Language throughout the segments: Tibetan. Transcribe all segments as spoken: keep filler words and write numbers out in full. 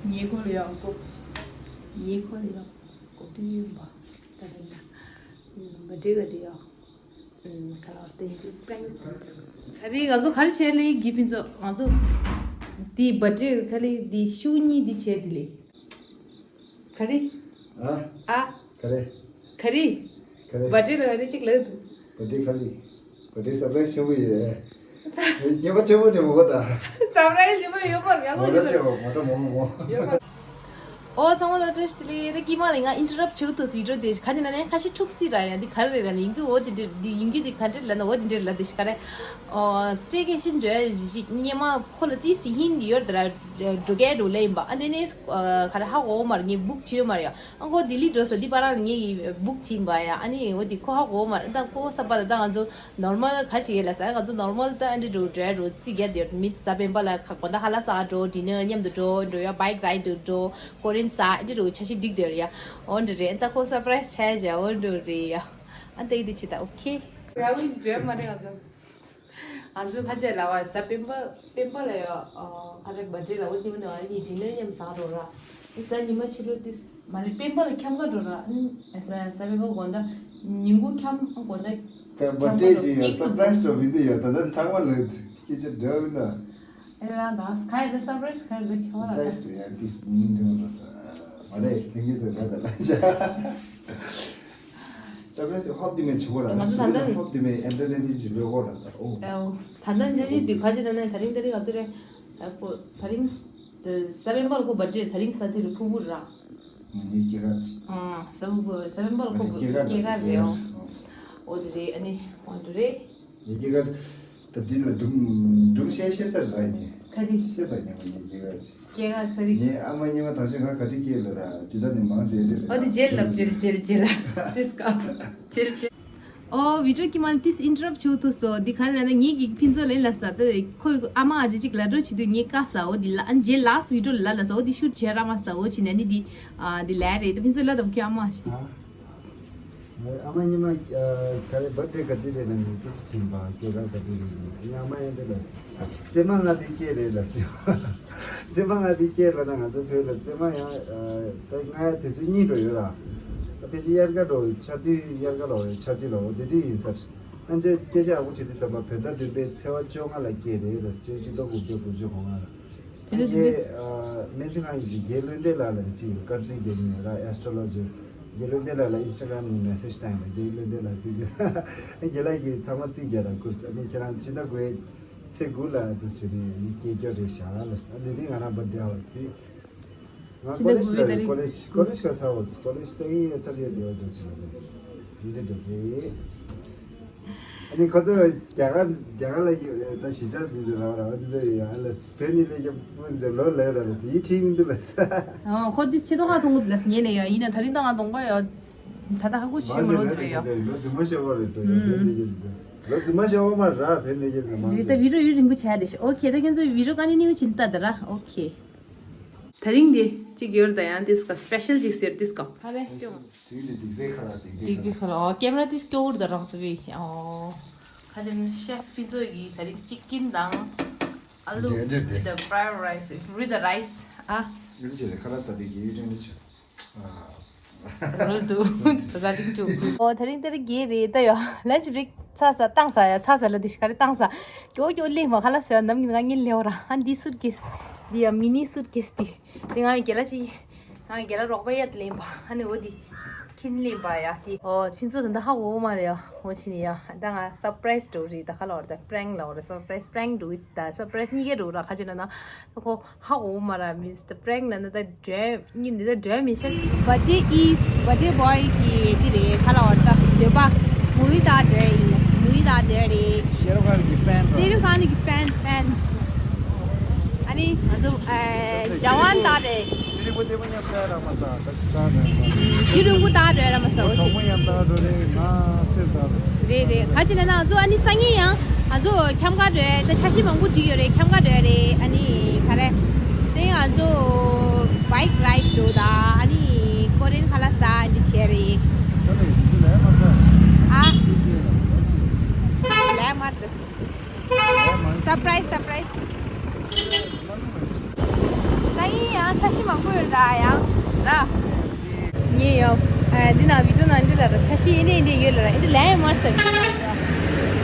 ཉེ་འཁོར་ལ་ཡང་གོ། ཉེ་འཁོར་ལ་ཡང་གོ་དུས་ཡིན་པ། ད་ལྟ་ཡིན་ན། བ་ཌེ་ག་དེ་ཡང་། ཁ་ལག་སྟེང་དུ་པྲེང་ག་རེ་ང་ཚོ་ག་རེ་བྱས་ལེ་གི་ཕིན་ཚོ་ང་ཚོ། དེ་བ་ཌེ་ག་ལེ་དེ་ཤུ་གཉིས་དེ་བྱས་དེ་ལེ། ག་རེ། ཨ། ཨ། ག་རེ། ག་རེ། ག་རེ། བ་ཌེ་ལ་ག་རེ་གཅིག་ལབ་འདུག་བ་ཌེ་ག་ལེ། བ་ཌེ་སར་པ་རའི་སི་ཆེན་པོ་ཡོད། ཉེ་པ་ཆེན་པོ་དེ་མོ་གོ་ད། སར་པ་རའི་སི་ཉེ་པ་ཡོད་པར་ཡག་མོ་ཡོད། མོ་ཊ་མོ་མོ་མོ། ཡོད་པར། ཨོ་ཚང་མ་ལ་བཀྲ་ཤིས་བདེ་ལེགས། ད་ཀྱི་མ་ལ་ང་ཨིན་ཊར་རབ་བྱེད་ཐུབ་སི་བི་ཌི་ཡོ་དེ་ག་ཅི་ན་ནས་ཁ་ཤས་འཁྲུག་སི་ར་ཡ་འདི་ག་རེ་རེད་ལ་ནི་ཡིན་གི་འོ་དེ་འདྲ་འདི་ཡིན་གི་འདི་ག་འདྲ་ལ་ན་འོ་དེ་འདྲ་ལ་དེ་ཤི་ག་རེ། ཨོ་སི་ཊེ་ཀེ་ཤན་འགྲོ་ཡ་ཞིག་སྙེ་མ་ཁོ་ལ་ཏི་སི་ཧིན་འདི་ཡོད་དེ་ར་འགྲོ་གས་འགྲོ་ལེ་ཡིན་པ་ཨ་འདི་ནས་ག་རེ་ཧ་གོ་མ་རེད། ངས་བུག་བྱེད་ཡོད་མ་རེད་ཡ། ཨ་ཁོ་ལྡི་ལི་འགྲོ་ས་འདི་པ་ར་ངས་བུག་བྱིན་པ་ཡ། ཨ་ནི་འོ་དེ་ཁོ་ཧ་གོ་མ་རེད། ད་ཁོ་ས་པ་ལ་ད་ང་ཚོ་ནོར་མལ་ག་ཞིག་ཡོད་ལ་ས་ང་ཚོ་ནོར་མལ་ད་ཨ་འདྲ་འགྲོ་འགྲོ་ཡ་འགྲོ་རྩིས་རྒྱག་དེ་མི་ས་པེན་པ་ལ་ཁ་གོ་ད་ཧ་ལ་ས་འགྲོ། ཌི་ནར་མཉམ་དུ་འགྲོ་འགྲོ་ཡ། བྷའིག་རའིཌ་དུ་འགྲོ། ཀོ་རིན་ས་ཨ་འདྲ་འགྲོ་ཆ་ཤི་འགྲིག་དེ་རེད་ཡ། འོ་འདྲ་རེད། ད་ཁོ་སར་པ་རའི་སི་ཆ་ཡ་འོ་འདྲ་རེད་ཡ། ཨ་ད་ཡི་དེ་ཆི་ད་ཨོ་ཁེ། ང་འོ་འདྲ་མ་རེད། ང་ཚོ་ང་ཚོ་ཁ་ཆེ་ལ་བ་ས་པེན་པ་པེན་པ་ལ་ཡ་ཨ་རེ་བ་ཌེ་ལ་འོ་དེ་མི་འདུག་ཨ་ནི་ཌི་ནར་མཉམ་ཟ་འགྲོ་ར། ཨི་ས་ཉི་མ་ཕྱི་ལོ་དེ་མ་རེད། པེན་པ་ལ་འཁྱམ་ག་འགྲོ་ར། ཨ་ས་ས་པེན་པ་དགོང་དག་ཉིན་གུང་འཁྱམ་དགོང་དག་ཀ་བ་ཌེ་ཇི་ཡ་སར་པ་རའི་སི་འགྲོ་མི་འདུག་ཡ། ད་ལྟ་ཚང་མ་ལ་སྐད་ཆ་འདྲ་མི་འདུག་ཨེ་རང་ད་ག་ཡ་ད་སར་པ་རའི་སི་ག་རེ་ད་ཁྱོད་ར་ད། སར་པ་རའི་སི་ཡ་ཏིས་མི་འདྲ་མ་རེད། དེང་གི་ཟེར་ད་ད་ལ་ཤ། སར་པ་རའི་སི་ཧོབ་དེ་མེད་ཆུ་བོ་ར་ང་ཚོ་ད་ལྟ་ཧོབ་དེ་མེད་ཨེན་ཏར་ཊེན་མེན་ཊི་ཇི་ལོ་གོ་ར་ད། ཨོ། ད་ལྟ་འཇམ་ཞིག་དུས་ཁ་ཅིག་ད་ནས་ད་རིང་ད་རིང་ང་ཚོ་རེ་ད་ཁོ་ད་རིང་ས་པེན་པ་ལ་ཁོ་བ་ཌེ་ད་རིང་ས་དེ་རུ་ཕུ་བུ་ར། ངའི་སྐྱེས་སྐར། ཨ་ས་བུ་ཁོ་ས་པེན་པ་ལ་ཁོ་བུ་སྐྱེས་སྐར་རེད་ཨོ། འོ་དེ་རེད། ཨ་ནི་འོ་དེ་རེད། ངའི་སྐྱེས་སྐར། ད་འདི་ལ་སྒྲུང་སྒྲུང་བཤད་ཤེས་ས་ར་ཉེ། ག་རེ། ཤེས་ས་ཉེ་མ་ཉེ་སྐྱེས་སྐར་ཅིག་སྐྱེས་སྐར་ག་རེ། ངའི་ཨ་མ་ཉི་མ་ད་ཤོད་ང་ག་དུས་སྐྱེས་ལ་ར་ཇི་ལྟ་ནི་མང་ཆེ་རེད། ཨོ་དེ་རྗེས་ལ་རྗེས་རྗེས་རྗེས་ལ་དིས་ཀ་རྗེས་རྗེས། ཨོ་བི་ཌི་ཡོ་ཀི་མ་ལ་དིས་ཨིན་ཊར་རབ་བྱུག་ཐུབ་སོ། འདི་ག་ལ་ན་ངེད་ཀྱི་ཕིན་ཚོ་ལེན་ལ་ས་ད་ཁོའི་ཨ་མ་ཨ་ཅེ་ཅིག་ལ་འགྲོ་བྱེད་དུས་ངེད་ཀ་ས་འོ་འདི་ལ་ཨ་རྗེས་ལ་སི་བི་ཌི་ཡོ་ལ་ལ་ས་འོ་འདི་ཤུ་ཊི་བྱས་ར་མ་ས་འོ་ཕྱིན་ནས་ནི་འདི་ཨ་འདི་ལ་རེད། ད་ཕིན་ཚོ་ལ་ད་ཁོའི་ཨ་མ་ཞིག་ཨ་མ་ཉི་མ་ག་རེ་བར་ཐི་ཌེ་ག་དུས་རེད་ན་ནི་སྐད་ཆ་དྲིས་པ་སྐྱེས་སྐར་ག་དུས་རེད་ན་ཨ་མ་ཡང་དེ་ལ་ཟེར། བཙས་མ་ང་དེ་སྐྱེས་རེད་ལ་ཟེར། བཙས་མ་ང་དེ་སྐྱེས་རེད་ན་ང་ཚོ་བོད་ལ་བཙས་མ་ཡང་ད་ང་ཡང་དུས་ཚོད་གཉིས་འགྲོ་ཡོད་ར། ད་ཕལ་ཆེར་དབྱར་ཁ་འགྲོ་ཆར་དུས་དབྱར་ཁ་ལ་འོ་ཆར་དུས་ལ་འོ་དེ་དུས་ཡིན་ས་རེད། ཨ་ཅེ་སྐད་ཆ་ཡག་པོ་དྲིས་དུས་ཙམ་པ་བོད་ཟླ་བདུན་པའི་ཚེས་པ་བཅོ་ལྔ་ལ་སྐྱེས་རེད་ལ་ཟེར། ཆིག་སྟོང་དགུ་བརྒྱ་དགུ་བཅུ་གོ་ལྔ་ལ། དེ་ལས་ངས་སྨན་རྩིས་ཁང་གི་ཅིག་དགེ་བློན་འདས་ལགས་ལ་ཅིག་དཀར་རྩིས་རྒྱག་ནས་ར་ཨེ་སི་ཊྲོ་ལོ་ཇི་དགེ་བློན་འདས་ལགས་ལ་ཨིན་སི་ཊ་གྷ་རམ་ནས་མེ་སེ་ཇི་བཏང་ཡོད། དགེ་བློན་འདས་ལགས་ཟེར་གྱི་རྒན་ལགས་ཀྱིས་ཚང་མ་རྩིས་རྒྱག་ར་ཁུར་ཟེར། ཨ་ནི་ཁྱེད་རང་ཕྱི་ཟླ་དགུ་པའི་ཚེས་དགུ་ལ་འདུག་ཟེར་ནས་ཨ་ནི་སྐྱེས་སྐྱོ་རེད་ཤག་ལ་ཟེར། ཨ་ནི་དེ་ང་རང་བར་ཐི་ཌེ་ཨ་བ་ཟེར་དེ། ང་ཕྱི་ཟླ་ཀོ་ལེཇ་དགུ་པའི་ལ་ཏ་རིག་ཀོ་ལེཇ་ཀོ་ལེཇ་ག་ས་འོ་ཀོ་ལེཇ་སང་ཉིན་ཡོད་ཐབས་ཡོད་དེ་བ་འགྲོ་ཆེ་ལ་རེད། འདི་འདྲ་འགྲོ་གི། ཨ་ནི་ཁོ་ཚོ་རྒྱ་གར་རྒྱ་གར་ལ་ཡོད་ད་གཞིས་ཆགས་འདི་ཚོ་ལ་ར་འདི་ཚོ་ཡོད་ཨ་ལ་བོད་ནི་ལས་ཀྱང་བོད་ཚོ་ལོ་ལས་ར་ལ་ཡིད་ཆེས་མི་འདུག་ལ་ས། ཨོ་ཁོ་འདི་ཆེ་ཐོག་ཁ་མཐོང་གི་འདུག་ལ་ངས་ནས་ཡོད་ཡིན་ན་ད་རིང་ད་ང་གདོང་པ་ཡོད་ད་ད་ཧ་གོ་ཤེས་མ་ལོ་འདི་རེད་ཡོད། ལོ་རྫུན་མ་ཤོར་བ་རེད་འགྲོ་ཡོད་བོད་ནི་ཡོད་ཚོ་ལོ་རྫུན་མ་ཤོར་བ་མ་ར་བོད་ནི་ཡོད་ཚོ་མ་རེད་ད་ཤོར། བི་ཌི་ཡོ་ཡུན་རིང་པོ་བྱས་རེད་ཤག་ཨོ་ཁེ་ད་ཁྱེད་ཚོ་བི་ཌི་ཡོ་ཀ་ནི་ནིའུ་ཕྱིན་ད་ད་ར་ཨོ་ཁེ། ད་རིང་འདི་གཅིག་ཡོད་ད་ཡང་འདི་སྐ་སི་པེ་ཤལ་གཅིག་ཟེར་འདི་སྐ་ཕ་རེ་ཅོ། དུས་ནི་སྡིག་པའི་ཁ་ལ་སྡིག་པའི་སྡིག་པའི་ཁ་ལ་ཨོ་ཀེམ་ར་འདི་སྐྱོ་བོར་ད་རང་ཚོ་བི་ཨོ་ཁ་ཅན་ཤེ་ཕི་ཚོ་གི་ད་རིང་ཅི་ཀིན་དང་ཨ་ལུ་འདྲེ་འདྲེ་འདྲེ། With the fried rice, with the rice ཨ། འདི་ཅི་རེད་ཁ་ལ་ས་སྡིག་གི་ཡུལ་ཅན་འདི་ཅི། རོལ་དུ་ད་རིང་ཅུ། ཨོ་ད་རིང་ད་རིང་རྒྱལ་རེད་ད་ཡོ། ལན་ཅི་བྲིག་ཚ་ས་བཏང་ས་ཡ་ཚ་ས་ལ་དི་ཤི་ཁ་རེ་བཏང་ས། ཀྱོ་ཀྱོ་ལེ་མ་ཁ་ལ་ས་ཡ་ནམ་གྱི་ང་ངི་ལེའོ་ར་ཨ་འདི་སུཊ་ཀེ་སི། འདི་ཡ་མི་ནི་སུཊ་ཀེ་སི་འདི། འདི་ང་རྒྱལ་ལ་ཅི། ང་རྒྱལ་ལ་རོགས་པ་ཡ་དི་ལེན་པ་ཨ་ནི་འོ་འདི། ཁྱིན་ལེན་པ་ཡ་དི། ཨོ་ཕིན་ཚོ་ད་ད་ཧ་འོ་མ་རེ་ཡ་འོ་ཕྱི་ནི་ཡ་ད་ང་སར་པ་རའི་སི་འགྲོ་རེད་ད་ཁ་ལ་འོ་ར་ད་པྲེང་ལ་འོ་ར་སར་པ་རའི་སི་པྲེང་འགྲོ་ད་སར་པ་རའི་སི་གཉིས་ཀ་འགྲོ་ར་ཁ་ཅི་ན་ན་ད་ཁོ། ཧ་འོ་མ་ར་མིན་སི་ཊར་པྲེང་ལ་ན་ད་འདྲ་ཉིན་འདི་ད་འདྲ་མི་ཤེས། བ་ཌེ་ཨིབ་བ་ཌེ་བོའི་གི་འདི་རེད་ཁ་ལ་བར་ད་འདོད་པ་མུ་བི་ད་འདྲ་ཡིན་མུ་བི་ད་འདྲ་རེད། ཤེ་རུ་ཁཱན་གི་ཕེན་ར། ཤེ་རུ་ཁཱན་གི་ཕེན་ཕེན། ཨ་ནི་ང་ཚོ་ཨ་ཇ་ཝན་ད་རེད། ཤེ་རུ་ཁཱན་དེ་མོ་ཉམས་ཆག་ར་མ་ས་ད་ཤི་ད་རེད་མ། ཤེ་རུ་ཁཱན་ད་འདྲ་ར་མ་ས་འོ་ཅི། གྲོགས་མོ་ཡང་ད་འགྲོ་རེད་ང་སེར་ད་རེད། རེད་རེད་ཁ་ཅི་ན་ན་ང་ཚོ་ཨ་ནི་སང་ཉིན་ཡང་། ང་ཚོ་འཁྱམ་ག་འགྲོ་ཡ་ད་འཆར་གཞི་མང་པོ་བསྒྲིགས་ཡོད་རེད། འཁྱམ་ག་འགྲོ་ཡ་རེད། ཨ་ནི་ག་རེ། སེང་ང་ཚོ་བྷའིག་རའིཌ་འགྲོ་ད་ཨ་ནི་ཀོ་རེན་ཁ་ལག་ཟ་འདི་བྱས་རེད། ཨ། ལས་མར་དུ། སར་པ་རའིཛ་སར་པ་རའིཛ། ཨ་ཡིན་ཡང་འཆར་གཞི་མང་པོ་ཡོད་ད་ཡང་ར། ངས་ཡང་ཨ་འདི་ན་བི་ཌིའོ་ནང་འདི་ལ་ར་འཆར་གཞི་ཡིན་ནས་འདི་ཡོད་ལ་ར་འདི་ལན་མར་ཟེར།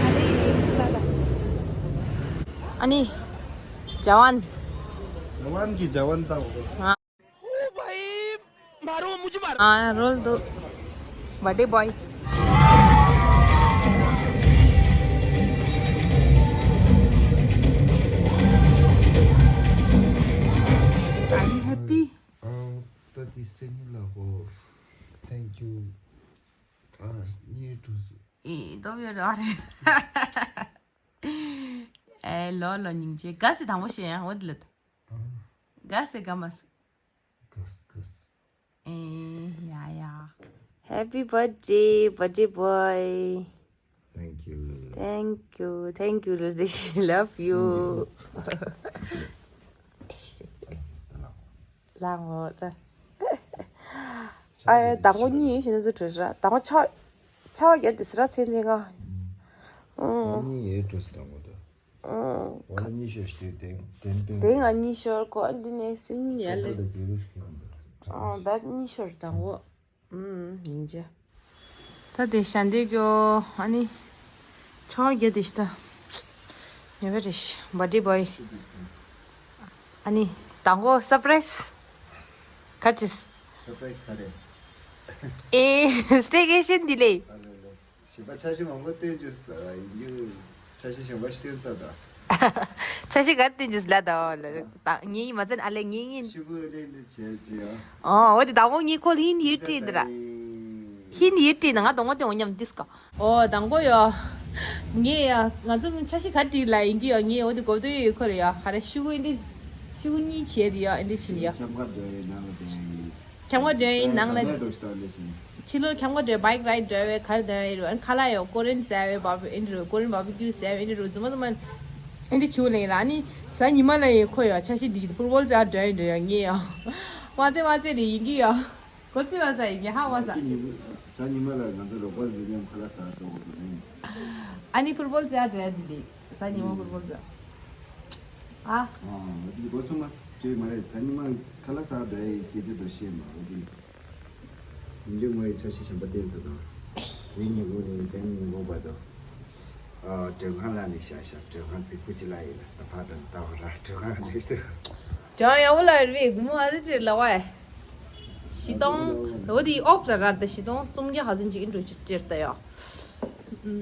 ཨ་ནི་ལ་ལ། ཨ་ནི། ཇ་ཝན། ཇ་ཝན་གྱི་ཇ་ཝན་ད། ཨོ་བྷའི། མ་རོ་མུ་ཇི་མ་རོ། ཨ་རོལ་དུ། བར་ཌེ་བོའི། Are you happy? ཨ་ད་དེ་སེ་ནི་ལ་ཧོ། Thank you. ཨ་ཉེ་དུ། ཨེ་ཏོ་ཡོད་ར་རེད། ཨེ་ལོ་ལོ་སྙིང་རྗེ་ག་སེ་དང་པོ་ཤེས་ཡང་འོ་དེ་ལ། ག་སེ་ག་མ་སེ། ག་སེ་ག་སེ། ཨེ་ཡ་ཡ། Happy birthday, birthday boy. Thank you. Thank you, thank you, Ladesh. Love you. ལང་འོ་ད། ཨ་དང་པོ་གཉིས་ཡིན་ཞེས་ནས་སུ་བྲོས་ར་དང་པོ་ཆ་ཆ་བ་རྒྱ་དེ་སི་ར་ཚེ་འཛིན་ག་ཨང་། གཉིས་ཡོད་འགྲོ་སི་དང་པོ་ད། ཨང་། ང་གཉིས་ཤོར་ཞིག་དེ་དེ་དེ་ང་གཉིས་ཤོར་གོ་ཨ་འདི་ནས་སིན་ཡ་ལེ། ཨང་ད་གཉིས་ཤོར་དང་པོ། ཨང་ཡིན་ཅེ། ད་དེ་ཤ་འདེ་གྱོ་ཨ་ནི། ཆ་བ་རྒྱ་དེ་ཤི་ད། ཉེ་བ་རེ་ཤི་བར་ཌེ་བོའི། ཨ་ནི། དང་པོ་སར་པ་རའི་སི། ག་ཅིས། སར་པ་རའི་སི་ག་རེ། ཨེ་སི་ཊེ་ཀེ་ཤན་འདི་ལེ། ཨ་ལེ་ལེ། ཞིམ་པ་འཆར་གཞི་མང་པོ་བཏོན་རྒྱུ་ཡིན་རྒྱུ། འཆར་གཞི་གཞན་པ་ཞིག་བཏོན་ཚར་དང་། འཆར་གཞི་ག་རེ་བཏོན་རྒྱུ་ལ་དང་ལ་དང་ངེད་ཡིན་མ་ཚད་ཨ་ལེ་ངེད་ཡིན། ཤི་བོ་ལེ་ལེ་བྱས་ཅི་ཡང་། ཨོ་འོ་དེ་དང་པོ་ངེད་ཁོ་ལ་ཧིན་ཡིད་སྤྲད་འདི་ར། ཧིན་ཡིད་སྤྲད་ན་ང་དང་པོ་དེ་འོ་མཉམ་དིས་ཀ་ཨོ་དང་པོ་ཡོ། ངས་ཡ་ང་ཚོ་འཆར་གཞི་ག་སྒྲིག་ལ་ཡིན་གྱི་ཡོ་ངས་འོ་དེ་གོ་དོ་ཡོད་ཁོ་ལ་ཡ་ག་རེ་ཤུ་གུ་ཨིན་དྲི། ཤུ་གུ་གཉིས་བྱས་དེ་ཡོ་ཨིན་དྲི་བྱིན་ཡོ། ཁྱམས་ཁ་འགྲོ་ཡི་ནང་ལ་བསྡད་ཡི། ཁྱམས་ཁ་འགྲོ་ཡི་ནང་ལ། ཕྱི་ལོ་ཁྱམས་ཁ་འགྲོ་བའི་བྷའིག་རའིཌ་འགྲོ་བའི་ག་རེ་འདོན་ཡི་རུ་ཨན་ཁ་ལག་ཡོ་ཀོ་རེན་ཟ་བའི་བ་ཨིན་དྲི་རུ་ཀོ་རེན་བ་བི་ཀྱུ་ཟ་བའི་ཨིན་དྲི་རུ་རྫུན་མ་རྫུན་མ་ཨིན་དྲི་བྱིའུ་ལེན་ར་ནི་ཟ་ཉི་མ་ལ་ཡི་ཁོ་ཡོ་འཆར་གཞི་འགྲིག་གི་ཕུར་བོལ་ཟ་འགྲོ་ཡི་འགྲོ་ཡོ་ངས་ཡོ། མ་ཚེ་མ་ཚེ་ནི་ཡིན་གྱི་ཡོ། གོ་ཚོད་བ་ས་ཡི་གེ་ཧ་བ་ས། ཨ་ནི་ཉི་མ་གཟའ་ཉི་མ་ལ་ང་ཚོ་རོགས་པ་ཟེར་མཉམ་ཁ་ལག་ཟ་འགྲོ་དགོས་འདུག་ཨ་ནི། ཨ་ནི་ཕུར་བོལ་ཟེར་ཡ་འདྲ་ཡ་འདི་འདི་གཟའ་ཉི་མ་ཕུར་བོལ་ཟེར། ཨ། ཨ་འདི་གོ་ཚོད་མ་ཟེར་མ་རེད། གཟའ་ཉི་མ་ཁ་ལག་ཟ་འདྲ་ཡའི་སྐད་ཆ་འགྲོ་ཤེས་མ་རེད་འདི། ཡིན་རྒྱུ་ངོ་ཡི་ཆ་ཤས་གཞན་པ་བསྟན་ཚོད་དང་། གཟའ་ཉི་མ་ནས་གཟའ་ཉི་མ་བར་དུ། ཨ་མགྲོན་ཁང་ལ་ནས་བཞག་བཞག་མགྲོན་ཁང་རྫིག་པོ་ཅིག་ལ་ཡིན་ལ་ས་ད་ཕར་འགྲོ་ལྟ་བ་ར་མགྲོན་ཁང་ལ་ནས་ཟེར། ཀྲང་ཡ་བོ་ལ་རེད་སྒོར་མོ་ཨ་ཙི་ཅིག་ལ་བ། བཞི་སྟོང་། འོ་དེ་ཨོཕ་ལ་ར་ད་བཞི་སྟོང་སུམ་བརྒྱ་ཧ་ཟིན་ཅིག་ཨིན་འགྲོ་ཅིག་སྤྲེར་ད་ཡ།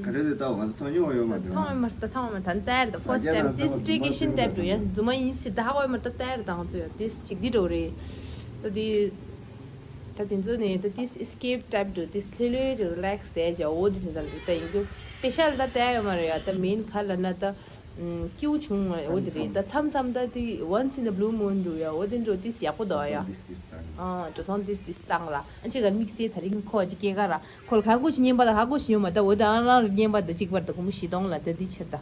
ག་རེ་དེ་ལྟ་བ་ང་ཚོ་མཐོང་མྱོང་ཡོད་མ་འགྲོ། མཐོང་ཡོད་མ་རེད་ད་མཐོང་ཡོད་མ་རེད་ད་ནི་ལྟ་ཡ་རེད་ད་ཕར་སི་ཊེམ་ཙི་སི་ཊེ་ཀེ་ཤན་ཊེབ་འགྲོ་ཡ་རྫུན་མ་ཡིན་སྲིད་ད་ཧ་གོ་ཡོད་མ་རེད་ད་ལྟ་ཡ་རེད་ད་ང་ཚོ་ཡ་ཏིས་ཅིག་འདི་འགྲོ་རེད། ད་དེ། ད་དེ་ཚོ་ནི་ད་ཏིས་ཨེ་སི་ཀེབ་ཊེབ་འགྲོ་ཏིས་ལྷོད་ལྷོད་ཅིག་རི་ལེག་སི་དེ་ཅིག་འོ་དེ་དེ་འདྲ་རེད་ད་ཡིན་རྒྱུ་སྤེ་ཤལ་ད་ལྟ་ཡ་ཡོད་མ་རེད་ཡ་ད་མིན་ག་ལ་ན་ད། སྐྱིད་པོ་བྱུང་ང་འོ་དེ་རེད་ད་མཚམས་མཚམས་ད་དེ་once in a blue moon འགྲོ་ཡ་འོ་དེ་འགྲོ་ཏིས་ཡག་པོ་འདུག་ཡ། འགྲོ་སོང་ཏིས་ཏིས་བཏང་ལ་ཨ་ཅེ་ག་དམིགས་བསལ་ད་རིང་ཁོ་ཅིག་སྐྱེས་ཀ་ར་ཁོ་ལ་ཁ་ཁུ་ཅིག་བརྙན་པར་ད་ཁ་ཁུ་ཅིག་ཉོ་མ་ད་འོ་ད་ཨང་རང་རིག་བརྙན་པར་ད་གཅིག་པར་ད་ཁོ་མོ་བཞི་སྟོང་ལ་ད་འདི་ཕྱིར་ད།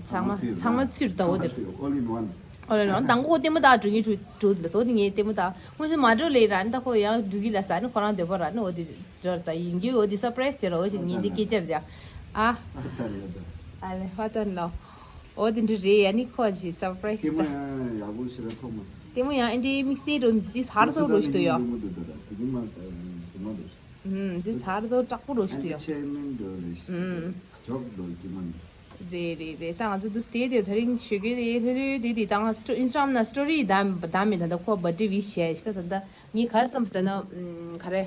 ཚང་མ་ཚང་མ་ཚུར་ད་འོ་དེ་རེད། ཨོ་ལེ་ནོན། དང་པོ་ལྟད་མོ་ད་འགྲོ་ངེས་འགྲོ་འགྲོ་ལ་སོ་དེ་ངས་ལྟད་མོ་ད་སྔོན་ཆད་མ་འགྲོ་ལེ་ར་ནི་ད་ཁོ་ཡང་འགྲོ་གི་ལ་ས་ནི་ཁོ་རང་འདོད་པ་ར་ནི་འོ་དེ་འགྲོ་ད་ཡིན་རྒྱུ་འོ་དེ་སར་པ་རའི་སི་བྱེད་རོགས་བྱེད་ངས་འདི་སྐད་ཆར་ད་ཨ། ཨ་ལེ་ཧ་ད་ནོ། འོ་དེ་འདྲ་རེད་ཡ་ནི་ཁོ་ཅི་སར་པ་རའི་སི་ལྟད་མོ་ད། ཡང་ཡག་པོ་ཞེ་དྲག་མཐོང་མ་སོང་། ལྟད་མོ་ཡང་ཨེ་འདྲའི་དམིགས་བསལ་རོ་འདི་ཧར་ཚོ་རོ་ཞིག་ཏུ་ཡོད། ལྟད་མོ་འདི་ད་ད་དེ་མ་ད་ཟུར་མ་འདུག་ཨུམ། འདི་ཚར་ཚོ་དྲག་པོ་རོ་ཞིག་ཏུ་ཡོད། ཨེན་ཊར་ཊེན་མེན་ཊི་འདྲ་རེ་ཞིག་ཨུམ། ཇོབ་འདྲ་ཀྱི་མ་ནི། རེད་རེད་རེད། ད་ང་ཚོ་དུས་དེ་དེ་ད་རིང་ཞོགས་ཀས་དེ་ལྷོད་ལྷོད་དེ་དེ་ད་ང་སི་ཊོ་ཨིན་སི་ཊ་གྷ་རམ་ན་སི་ཊོ་རི་བདམས་བདམས་མེད་ད་ད་ཁོ་བར་ཌེ་ཝིཤ་བྱས་ཤི་ད་ད་ད་ངས་ག་རེ་བསམ་སི་ད་ན་ག་རེ།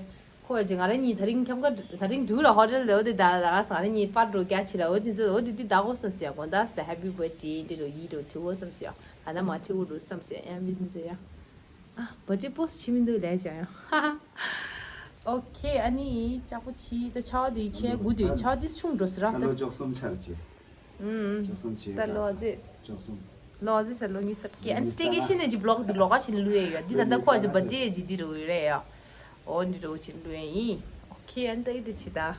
ཁོ་ཅི་ང་རང་གཉིས་ད་རིང་འཁྱམ་ཀ་ད་རིང་འདུག་ར་ཧོ་ཊེལ་དེ་འོ་དེ་ད་ད་ག་ས་ང་རང་གཉིས་པར་འགྲོ་རྒྱ་ཆེ་ར་འོ་དེ་ཚོ་འོ་དེ་དེ་ད་གོ་བསམ་སི་ཡ་དགོང་དག་སི་ད་ཧེ་པི་བར་ཌེ་འདི་འགྲོ་ཡིད་འགྲོ་ཐུ་བོ་བསམ་སི་ཡ་ད་ན་མ་ཐུ་བོ་འགྲོ་བསམ་སི་ཡ་ཡང་མི་འཛི་ཡ། ཨ། བར་ཌེ་པོ་སི་ཊི་བྱེད་མི་འདུག་ལས་བྱ་ཡང་། ཧ་ཧ། ཨོ་ཁེ། ཨ་ནི་ལྕགས་པོ་ཆི་ད་ཆའོ་དེ་ཆེ་དགུ་དུས་ཆའོ་དེ་ཆུང་འགྲོ་སི་ར་ད། ལོ་བཅུ་གསུམ་ཆར་ཆེ། ཨུམ། བཅུ་གསུམ་ཆེ་ད་ལོ་ཟེ། བཅུ་གསུམ། ལོ་ཟེ་ས་ལོ་ཉི་ཤུ་རྩ་བརྒྱད། ཨ་ནི་སི་ཊེ་ཀེ་ཤན་ནས་ཅི་བི་ལོག་དེ་ལོག་ག་ཞིག་ལུས་ཡ་ཡོད་འདི་ད་ད་ཁོ་ཅི་བར་ཌེ་ཅི་འདི་རུ་རེད་ཡ། ཨོ་འདི་རུ་ཅི་ལུས་ཡ་ཡིན། ཨོ་ཁེ། ཨ་ནི་ད་ཡི་དེ་ཆི་ད།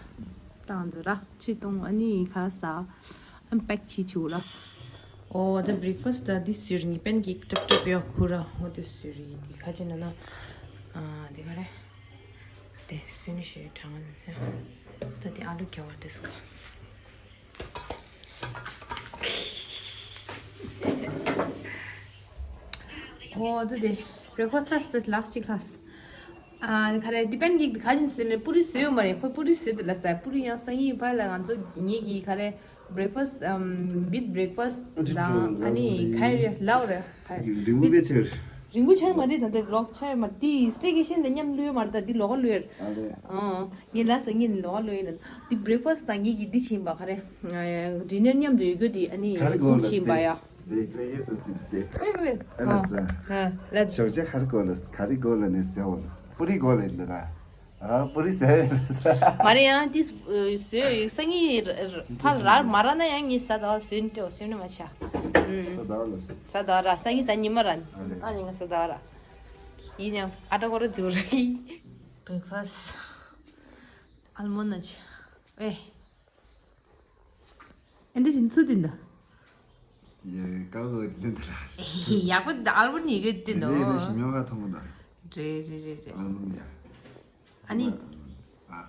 ཏང་འདི་ར་ཆི་གཏོང་ཨ་ནི་ཁ་ས། ཨམ་པེག་ཆི་ཆུ་ལ། ཨོ་ད་བྷི་རེག་ཕ་སི་ད་འདི་ཟུར་ཉི་པན་གྱི་ཀྲབ་ཀྲབ་ཡོ་ཁུ་ར་ཨོ་དེ་ཟུར་ཡིན་འདི་ཁ་ཅི་ན་ན། ཨ་འདི་ག་རེ། དེ་སུ་ནི་ཞེས་དྲང་ད་དེ་ཨ་ལུ་རྒྱ་བར་དེ་སྐ། ཨོ་དེ་དེ་བྷི་རེག་ཕ་སི་ཊི་ལ་སི་ཊི་ལ་སི་ཊི་ལ་སི་ཊི་ལ་སི་ཊི། ཨ་ནི་ག་རེ་དེ་པན་ཀེག་དེ་ག་ཅིན་ཟེར་ནས་པུ་རི་བཟོས་ཡོད་མ་རེད། ཁོ་པུ་རི་བཟོས་དེ་ལ་ཟ། པུ་རི་ཡང་སང་ཉིན་ཕར་ལ་ང་ཚོ་ངེད་ཀྱི་ག་རེ་བྷི་རེག་ཕ་སི་ཊི་ཨམ་བིད་བྷི་རེག་ཕ་སི་ཊི་དང་ཨ་ནི་ག་རེ་ལའོ་རེད། རིང་པོ་བེ་ཆེར། རིང་པོ་ཆེར་མ་རེད། ད་ལྟ་ལོག་ཆེར་མ་དེ་སི་ཊེ་ཀེ་ཤན་དེ་མཉམ་ལུས་མ་རེད། ད་དེ་ལོག་ལུས། ཨ་ལེ། ཨང་། ངས་ལ་སང་ཉིན་ལོག་ལུས་ཡིན། དེ་བྷི་རེག་ཕ་སི་ཊི་དང་ངེད་ཀྱི་དེ་ཕྱིན་པ་ག་རེ་ཌི་ནར་མཉམ་དུ་ཡོད་རྒྱུ་དེ་ཨ་ནི་ག་རེ་གོ་ལ་ཕྱིན་པ་ཡ། དེ་ཀ་ཡེ་སི་སི་དེ། ཨེ་ཨེ་ཨ་ལ་སོ། ཨ་ལ། ཞོགས་ཇ་ག་རེ་གོ་ལ་ག་རེ་གོ་ལ་ནས་ཟེར་བ་ལ་པུ་རི་གོ་ལ་འདི་ར། ཨ་པུ་རི་ཟེར་བས་ལ་ས། མ་རེད། ཡང་དེ་བཟོས་སང་ཉིན་ཕར་རག་མ་རག་ན་ཡང་ངས་ཟ་ད་བ་བཟོས་ནས་སྤྲད་བ་སེམས་ནས་མ་ཆགས། ཨུམ། ཟ་ད་བ་ལ་ས། ཟ་ད་བ་ར་སང་ཉིན་ཟ་ཉི་མ་ར། ཨ་ལེ། ཨ་ནི་ང་ཟ་ད་བ་ར། ཡིན་ཡང་ཨ་ཏྲ་ཀོ་ར་འཛུགས་ར་གི། བྷི་རེག་ཕ་སི་ཊི། ཨལ་མོན་ཌི་ཨེ། ཨེ་འདི་བཞིན་ཚུལ་དེ་འདི། ཡེ་ཀ་བོ་དེ་འདི་ར། ཡག་པོ་འདི་ཨལ་མོན་ཌི་ཡི་གེ་དེ་འདི། ནི་ཞིམ་ཡོང་ཁ་ཐོང་གོ་ད། རེད་རེད་རེད་རེད། ཨལ་མོན་ཌི་ཡ། ཨ་ནི། ཨ།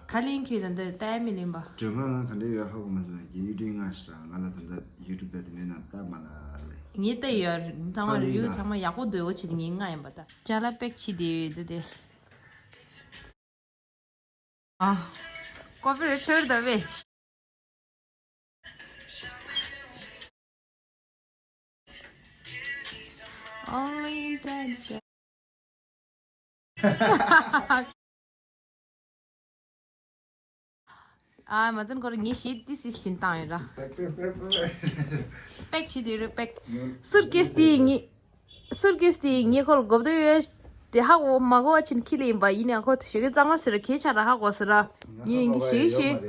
ཁ་ལེན་ཁྱོད་ད་འདི་ལྟ་ཡ་མི་ལེན་པ། སྒྲོན་ཁ་ང་ག་འདྲ་ཡོད་ཧ་གོ་མ་སོང་། རྒྱ་ཡིག་སྒྲོན་ང་ཞིག་ར། ང་ལ་ད་ལྟ་ཡུ་ཊུབ་ད་དེ་འདྲའི་ནང་ལྟ་མ་ལ་ལེ། ངས་ལྟ་ཡོད། ཚང་མ་རི་བིའུ་ཚང་མ་ཡག་པོ་འདུག་འོ་བྱེད་དེ་ངས་ང་ཡིན་པ་ད། ཅ་ལག་པེག་བྱེད་དེ་ཡོད་དེ་དེ། ཨ། ཀོ་པི་རེ་ཆོར་ད་བེ། Only intention. ཨ་མ་ཚན་ཁོ་ར་ངས་ཤེས་ཏི་སི་བྱིན་བཏང་ཡོད་ར། པེག་པེག་པེག་པེག། པེག་བྱེད་དུས་རེད་པེག། སུར་ཀེས་དེ་ངས། སུར་ཀེས་དེ་ངས་ཁོ་ལ་དགོས་འདོད་ཡོད་དེ་ཧ་གོ་མ་གོ་བ་ཕྱིན་ཁྱི་ལ་ཡིན་པ་ཡིན་ཡང་ཁོ་ཞོགས་ཀས་གཙང་མ་ཟེར་ཁྱེད་ཆ་ར་ཧ་གོ་ཟེར་ར། ངས་ངས་ཞུས་ཞུས།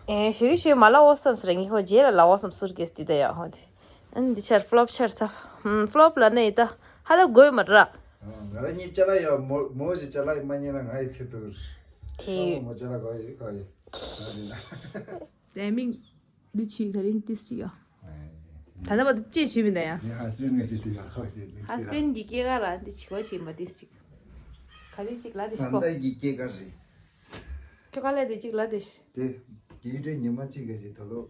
ཨེ་ཞུས་ཞུས་མ་ལ་འོ་བསམ་ཟེར་ངས་ཁོ་རྗེས་ལ་ལ་འོ་བསམ་ཟེར་ངས་ཁོ་རྗེས་ལ་ལ་འོ་བསམ། སུར་ཀེས་དེ་ད་ཡ་ཧོ་དེ་ཨ་ནི་འདི་ཆར་ཕློབ་ཆར་ཐབས། ཕློབ་ལ་ནི་ད་ཧ་ལ་དགོས་མ་ར། ང་ར་གཉིས་ཅ་ལག་ཡོད། མོ་མོ་ཞིག་ཅ་ལག་མ་ཉན་ན་ང་ཡི་ཚེ་ཐུར། ཨེ། མོ་ཅ་ལག་གོ་ཡི་གོ་ཡི། ད་མིང་འདི་ཆུ་ད་རིང་ཏིས་ཅི་ཡོད། ད་ལྟ་བར་དུ་ཅི་བྱས་མི་འདུག་ཡ། ངའི་ཧ་སི་པན་ངས་ཟེར་དུས་ཡག་ཁག་བྱས་མི་ཧ་སི་པན་གྱི་སྐྱེས་སྐར་ར་འདི་བྱི་གོ་བྱས་མ་ཏིས་ཅིག་ག་རེ་ཅིག་ལ་དེ་ཤོག་ཟན་ཏའི་གི་སྐྱེས་སྐར་རེད། ཁྱོད་ག་ལ་དེ་ཅིག་ལ་དེ་ཤ། དེ་རྒྱལ་སྒྲོལ་ཉི་མ་གཅིག་ག་ཞིག་དོ་ལོ།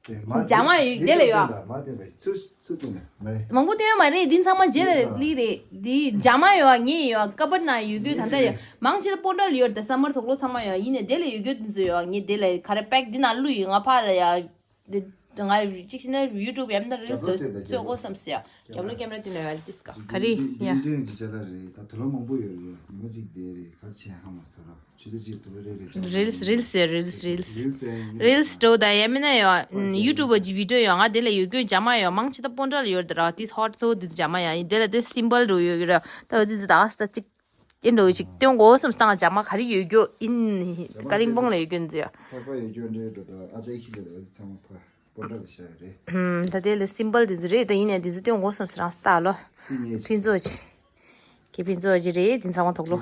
དེ་མ་འཇག་མ་ཡོད་དེ་ལ་ཡོད། མ་དེ་ལ་ཚུར་ཚུར་དེ་ལ་མ་རེད། མང་པོ་སྟོན་ཡོད་མ་རེད། འདི་ཚང་མ་རྗེས་ལ་ལི་རེད། འདི་འཇག་མ་ཡོད། ངས་ཡོད། ཀ་བར་ན་ཡོད་རྒྱུ་ད་ལྟ་ཡོད། མང་ཆེ་ད་སྤོན་ཊ་ལ་ཡོད། ད་སམ་མར་དོག་ལོ་ཚང་མ་ཡོད། ཡིན་ནས་དེ་ལ་ཡོད་རྒྱུ་འདི་ཚོ་ཡོད། ངས་དེ་ལ་ག་རེ་པེག་འདི་ནང་བླུགས་ཡོད། ང་ཕ་ལ་ཡ། ང་གཅིག་བྱས་ན་ཡུ་ཊུབ་ཡང་ན་རིལ་སི་བཟོ་དགོས་བསམ་སྲིད་ཡ། རྒྱབ་ལོགས་ཀེམ་ར་དེ་ནས་ཡ་ཏིས་ཀ་ག་རེ་ཡ། དེ་དེ་ཅི་ཅ་ལག་རེད། ད་དུ་ལོ་མང་པོ་ཡོད་རེད། ཉི་མ་གཅིག་བསྡད་རེད། ག་རེ་བྱས་ཧ་མ་སོ་ར། ཆུ་ཚོད་གཅིག་དུ་ལོ་རེ་རེ་ཅ་ལག་རིལ་སི་རིལ་སི་ཡ་རིལ་སི་རིལ་སི་རིལ་སི་འགྲོ་ད་ཡ་མིན་ན་ཡ་ཡུ་ཊུབ་གི་བི་ཌི་ཡོ་ཡ་ང་དེ་ལ་ཡོད་རྒྱུ་འཇག་མ་ཡ་མང་ཆེ་ད་སྤོན་ཊ་ལ་ཡོད་རེད་ར། ཏིས་ཧོ་ཊི་ཚོ་དེ་ཚོ་འཇག་མ་ཡ་ཡིན། དེ་ལ་དེ་སིམ་བལ་རུ་ཡོད་ར། ད་འོ་དེ་ཚོ་ད་ཨ་སི་ད་གཅིག་དེ་འདྲ་ཅིག་སྟོན་དགོས་བསམ་སྟངས་འཇག་མ་ག་རེ་ཡོད་རྒྱུ་ཡིན། ཀ་ལིང་པོང་ལ་ཡོད་རྒྱུ་འཛུལ་ཡ། ཐག་པ་ཡོད་རྒྱུ་འདྲའི་འགྲོ་ད་ཨ་ཅག་ཁྱི་ལ་འདི་ཚང་མ་ཕ་སྤོ་འདྲ་ལ་བཞག་ཡོད་རེད། ཧུམ། ད་དེ་ལ་སིམ་བལ་དེ་ཚོ་རེད། ད་ཡིན་ནས་དེ་ཚོ་སྟོན་དགོས་བསམ་སི་རང་སྟག་ལོ། ཕིན་ཚོ་ཅི། ཁྱེད་ཕིན་ཚོ་ཅི་རེད། དེ་ཚང་མ་དོག་ལོ།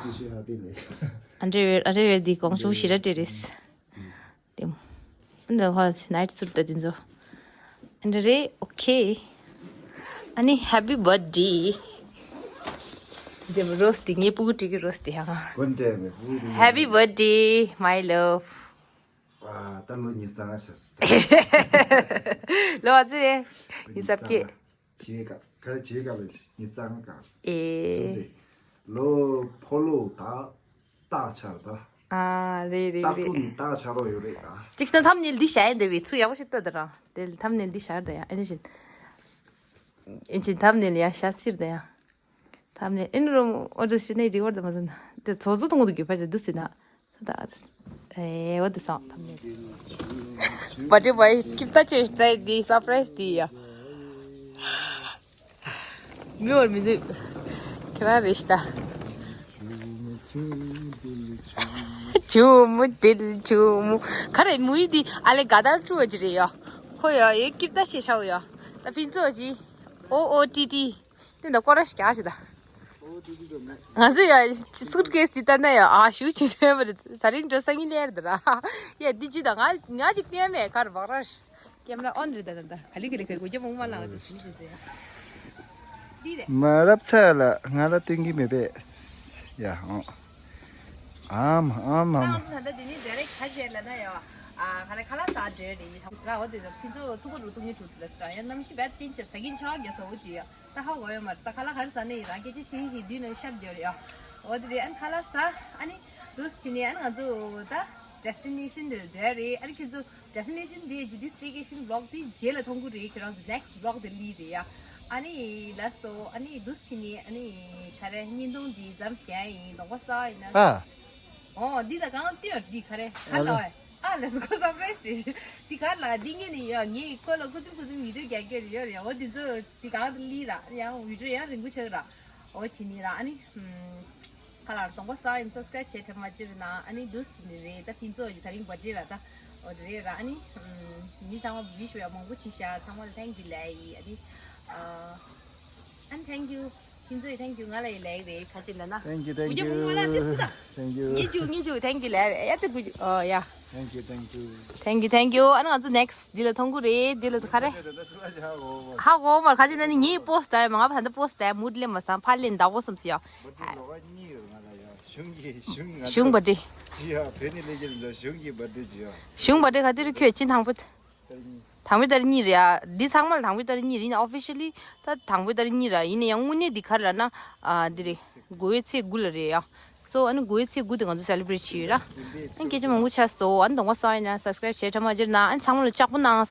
ཨ་འདྲེ་ཨ་འདྲེ་བེར་དེ་གོང་ཆུང་ཞི་ར་ཏྲེ་རེད། དེ་མོ། འདི་ཧོ་ནའིཊ་སུཊ་ད་དེ་ཚོ། འདི་རེད། ཨོ་ཁེ། ཨ་ནི་ཧེ་པི་བར་ཐ་ཌེ། འདི་རོ་སི་དེ་ངའི་སྤུ་གུ་ཀྲིག་གི་རོ་སི་དེ་ཧ་གོ། གོན་ཏེ་མེ་སྤུ་གུ་ཀྲིག་གི། Happy birthday my love། ཨ་ད་ལོ་ཉི་ཤུ་རྩ་ལྔ་ཆགས་སོང་། ལོ་ཨ་ཙི་རེད། ཉི་ཤུ་རྩ་བརྒྱད། བྱེད་ཀ་ག་རེ་བྱེད་ཀ་ལ་ཉི་ཤུ་རྩ་ལྔ་ག་ཨེ། ལོ་ཕོ་ལོ་ད། སྟག་ཆར་ད། ཨ་རེད་རེད་རེད། སྟག་ཕྲུག་ནི་སྟག་ཆར་རོ་ཡོད་རེད་ད། ཅིག་སྟོན། ཐམ་ནེལ་འདི་བྱ་ཡ་འདི་བའི་ཚུ་ཡག་པོ་ཞིག་ལྟ་ད་རང་། དེ་ཐམ་ནེལ་འདི་བྱ་ད་ཡ། ཨེ་ནི་བཞིན། ཨེ་ཅིག་ཐམ་ནེལ་ཡ་བྱ་ཚིར་ད་ཡ། ཐམ་ནེལ་ཨིན་རུམ་ཨོ་ཏི་སི་ནེ་རི་ཝར་ད་མ་ཟན། དེ་ཚོ་ཚོ་ཐོང་དུ་གི་ཕ་ཅ་འདི་སི་ན། ད་ཨེ་ཨོ་ཏི་སང་ཐམ་ནེལ། བ་ཏི་བའི་ཀིབ་ད་ཅེ་ཤ་ད་འདི་སར་པ་རའི་སི་འདི་ཡ། མི་བར་མི་འདུག་ཁྱེད་རང་རེད་ཤི་ད། ཆུ་མོ་དིལ་ཆུ་མོ། ག་རེ་མོ་ཡི་འདི་ཨ་ལེ་ག་དར་ཀྲུ་བ་ཅི་རེད་ཡ། ཁོ་ཡ་ཡེ་ཀིབ་ད་ཤེ་ཤའོ་ཡ། ད་ཕིན་ཚོ་ཅི། ཨོ་ཨོ་ཏི་ཏི། དེ་འདྲ་སྐོར་ར་ཞིག་རྒྱག་ཤི་ད། ང་ཚོ་ཡ་སུཊ་ཀེས་འདི་ལྟ་ན་ཡ་ཨ་ཞུ་ཅི་རེད་མ་རེད། ས་རིང་འགྲོ་སང་ཉིན་ལེར་འདི་ར། ཡ་འདི་ཅི་ད་ང་ང་ཅིག་བསྟན་མེད་གར་བག་ར་ཤི། ཀེམ་ར་ཨོན་རེད་ད་ད་ད། ག་ལི་ག་ལི་ག་གོ་རྒྱ་མོང་མ་ལང་དེ་སི་ནི་ཟེ་ཡ། འདི་རེད། མ་རབས་ཚ་ལ་ང་ལ་སྟོན་གི་མེད་པས། ཡ་ཨོ། ཨམ་ཨམ་ཨམ། ང་ཚོ་ད་ལྟ་འདི་ནི་ཌའི་རེག་ཁ་ཤས་ལ་ན་ཡ། ཨ་ག་རེ་ཁ་ལག་ཟ་འདྲ་རེད་ད་ར། འོ་དེ་ལ་ཕན་ཚུན་ཐུག་པ་རུ་ཐུག་ཉེ་ཐུག་དེ་ལ་ཟ་ཡང་གནམ་གཤིས་བད་ཅན་ཆ་ཟ་གིན་ཆ་རྒྱ་ཟ་འོ་ཅི་ཡ། ད་ཧ་གོ་ཡོད་མ་རེད། ད་ཁ་ལག་ག་རེ་ཟ་ནི་ཡིན་རང་སྐད་ཆ་ཤིང་ཤིང་དུས་ནས་ཤར་འདོད་རེད་ཡ། འོ་དེ་རེད། ཨ་ནི་ཁ་ལག་ཟ། ཨ་ནི་འདུག་སེ་བྱས་ནས་ཨ་ནི་ང་ཚོ་ད་destination དེ་འདྲ་རེད། ཨ་ནི་ཁྱེད་ཚོ་destination དེ་ཇི་དེ་staycation vlog དེ་རྗེས་ལ་མཐོང་གི་རེད། ཁྱེད་རང་ཚོ་next vlog དེ་སླེབས་རེད་ཡ། ཨ་ནི་ལགས་སོ། ཨ་ནི་འདུག་སེ་བྱས་ནས་ཨ་ནི་ག་རེ་བརྙན་ཐུང་འདི་མཚམས་བཞག་ཡིན། གདོང་པ་སོགས་ཡིན་ན། ཨ། ཨོ་འདི་ད་གང་ལྟོས་འདི་ག་རེ་ག་ཨ་ལ་ལ། ཨ་ལགས་སོ། ཁོ་surprise རེད། འདི་ག་ལ་འདི་ངས་ནི་ཡ་ངས་ཁོ་ལ་ཁུ་ཚུར་ཁུ་ཚུར་video རྒྱག་གི་རེད་ཡ། རེད་ཡ། འོ་འདི་ཚོ་འདི་གང་དུ་ལི་ར་ཡང་video ཡང་རིང་པོ་ཆགས་ར། འོ་བྱས་ནི་ར། ཨ་ནི་ཁ་ལག་གདོང་པ་སོགས་ཡིན། subscribe བྱས་དྲན་མ་བརྗེད་ར་ན། ཨ་ནི་འདུག་སེ་བྱས་ནི་རེད། ད་ཕན་ཚུན་ད་རིང་birthday ར། ད་འོ་དེ་རེད་ར། ཨ་ནི་མི་ཚང་མ་wish ཡ་མང་པོ་བྱས་ཤག་ཚང་མ་ལ་thank you ལབ་ཡིན། ཨ་ནི་ཨ་ནི་thank you། ཁྱེད་ཚོས་thank you ང་ལ་ཡི་ལེགས་རེད། ཁ་ཅིག་ལ་ན། Thank you, thank you. Thank you. ངེད་ཅུ་ངེད་ཅུ་thank you ལབ་ཡ་ཏི་བུ། ཨོ་ཡ། Thank you, thank you. Thank you, thank you. ཨ་ནི་ང་ཚོ་next འདི་ལ་མཐོང་གི་རེད། འདི་ལ་ག་རེ། ཧ་གོ་མ། ཁ་ཅིག་ན་ནི་ངའི་post ད་ཡ་མ་ང་ཕ་ད་post ད་ཡ་མུ་ལེ་མ་སང་ཕ་ལེ་འདའ་གོ་སམ་སི་ཡ། གཞུང་པ་དེ། གཞུང་པ་དེ་ག་དེ་རུ་ཁྱོད་ཅི་དང་པོ། དང་པོའི་ཏ་རིག་གཉིས་རེད་ཡ། འདི་ཚང་མ་ལ་དང་པོའི་ཏ་རིག་གཉིས་རེད། ཡིན་ན་officially ད་དང་པོའི་ཏ་རིག་གཉིས་ར། ཡིན་ན་ཡང་དངོས་གནས་འདི་ག་རེ་ལབ་ན། ཨ་འདི་རེད། དགུ་བའི་ཚེས་དགུ་ལ་རེད་ཡ། So ཨ་ནི་དགུ་བའི་ཚེས་དགུ་དེ་ང་ཚོ་celebrate བྱེད་ཡོད་ར། ཨ་ནི་སྐད་ཆ་མང་པོ་ཆགས་སོང་། ཨ་ནི་གདོང་པ་སོགས་ཡིན་ན་subscribe བྱས་དྲན་མ་བརྗེད་ན། ཨ་ནི་ཚང་མ་ལ་ལྕགས་པོ་གནང་